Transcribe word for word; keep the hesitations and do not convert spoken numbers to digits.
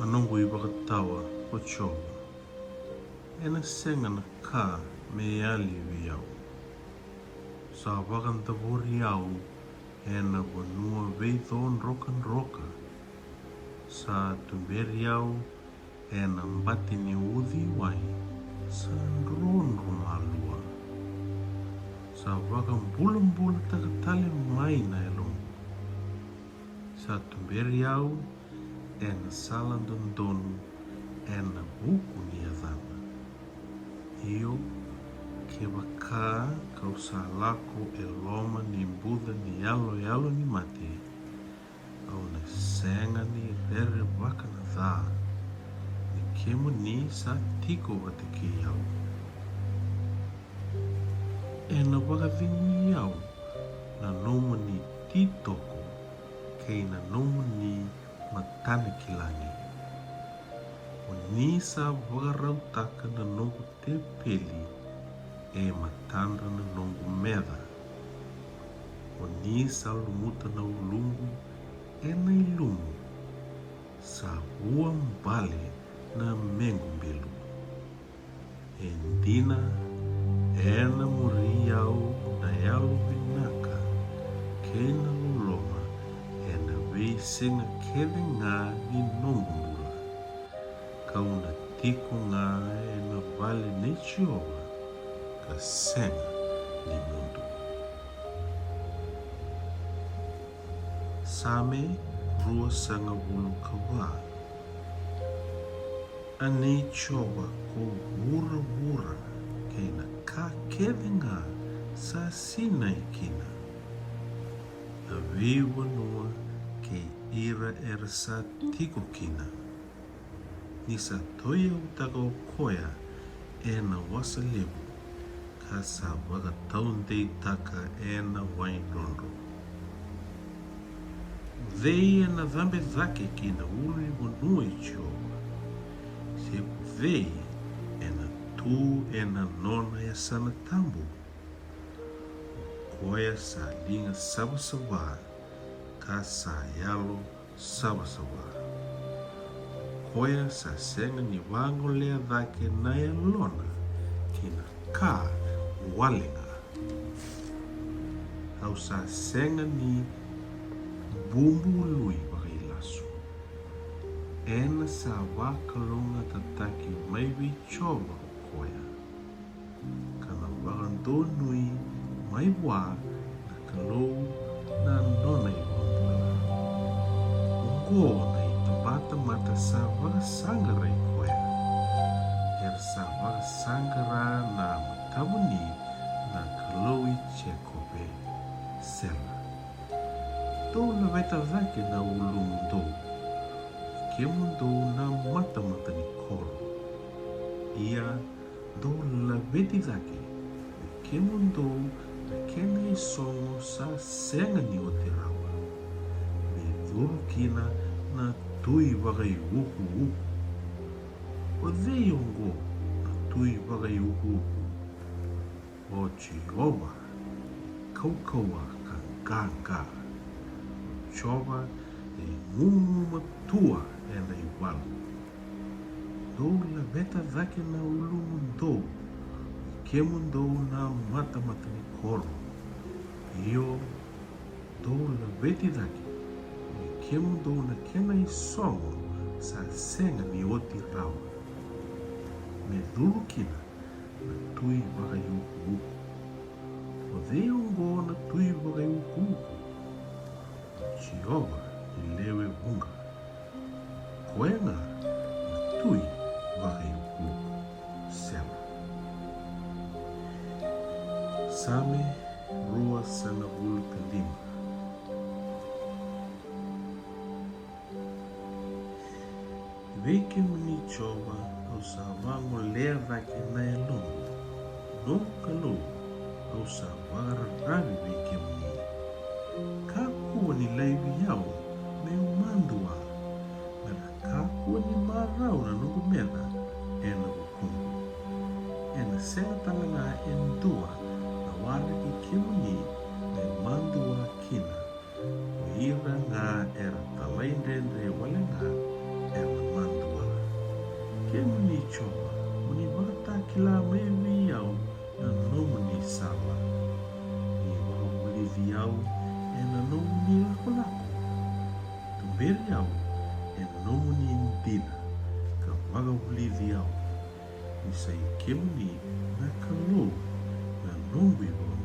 Noqu ivakatawa, o Jiova, ena sega na ka me yali vei au. Sa vakadavori au ena vanua veicodrokadroka. Sa tuberi au ena bati ni uciwai sa drodro malua. Sa vakabulabulataka tale mai na yaloqu. Sa tuberi au ena sala dodonu ena vuku ni yacana. Io, kevaka kau sa lako e loma ni buca ni yaloyalo ni mate, au na sega ni rerevaka na ca, ni kemuni sa tiko vata kei au. Ena vakacegui au na nomuni titoko kei na nomuni matanakilagi. O ni sa vakarautaka na noqu tepeli e matadra na noqu meca. O ni sa lumuta na uluqu ena ilumu, sa vuabale na mequ bilu. E dina, ena muri au na yalovinaka kei na loloma ena veisiga kece ga ni noqu bula. Kau na tiko ga ena vale nei Jiova ka sega ni mudu. Same ruasagavulu ka va. A nei Jiova ko vuravura kei na ka kece ga sa sinai kina, na veivanua kei ira era sa tiko kina. Ni sa toiyautaka o koya ena wasa levu, ka sa vakataudeitaka ena wai drodro. O cei ena cabe cake ki na ulunivanua i Jiova? Se ko cei ena tu ena nona yasana tabu? O koya sa liga savasava ka sa yalo savasava. O koya sa sega ni vagolea cake na yalona ki na ka wale ga. Au sa sega ni bubului vakailasu. Ena sa vakalougatataki mai vei Jiova o koya. Ka na vakadonui mai vua na Kalou na nona iVakabula. Oqo na itabatamata sa vakasaqarai koya. Era sa vakasaqara na matavuni na Kalou i Jekope. Sela. Dou laveta cake na ulumudou, kemudou na matamata ni koro. Ia dou laveti cake me kemudou na kena isogo sa sega ni oti rawa, me curu kina na tui vakaiukuuku. O cei oqo na tui vakaiukuuku? O Jiova, kaukauwa ka qaqa. O Jiova e gugumatua ena ivalu. Dou laveta cake na ulumudou, kemudou na matamata ni koro. Io, dou laveti cake me kemudou na kena isogo sa sega ni oti rawa, me curu kina na tui vakaiukuuku. O cei oqo na tui vakaiukuuku? O Jiova ni lewe vuqa. O koya ga na tui vakaiukuuku. Sela. Same ruasagavulu ka lima. Vei kemuni Jiova, au sa vagolea cake na yaloqu. Noqu Kalou, au sa vakararavi vei kemuni. Kakua ni laivi au me'u madua, me ra kakua ni marau na noqu meca ena vukuqu. Ena sega tale ga e dua na waraki kemuni me madua kina. O ira ga era talaidredre wale ga era na Kemuni Jiova, mo ni vakatakila mai vei au na nomuni sala. Ni vakavulici au ena nomuni lakolako. Tuberi au ena nomuni dina, ka vakavulici au. Ni sa i kemuni na Kalou na noqu ivakavuvuli.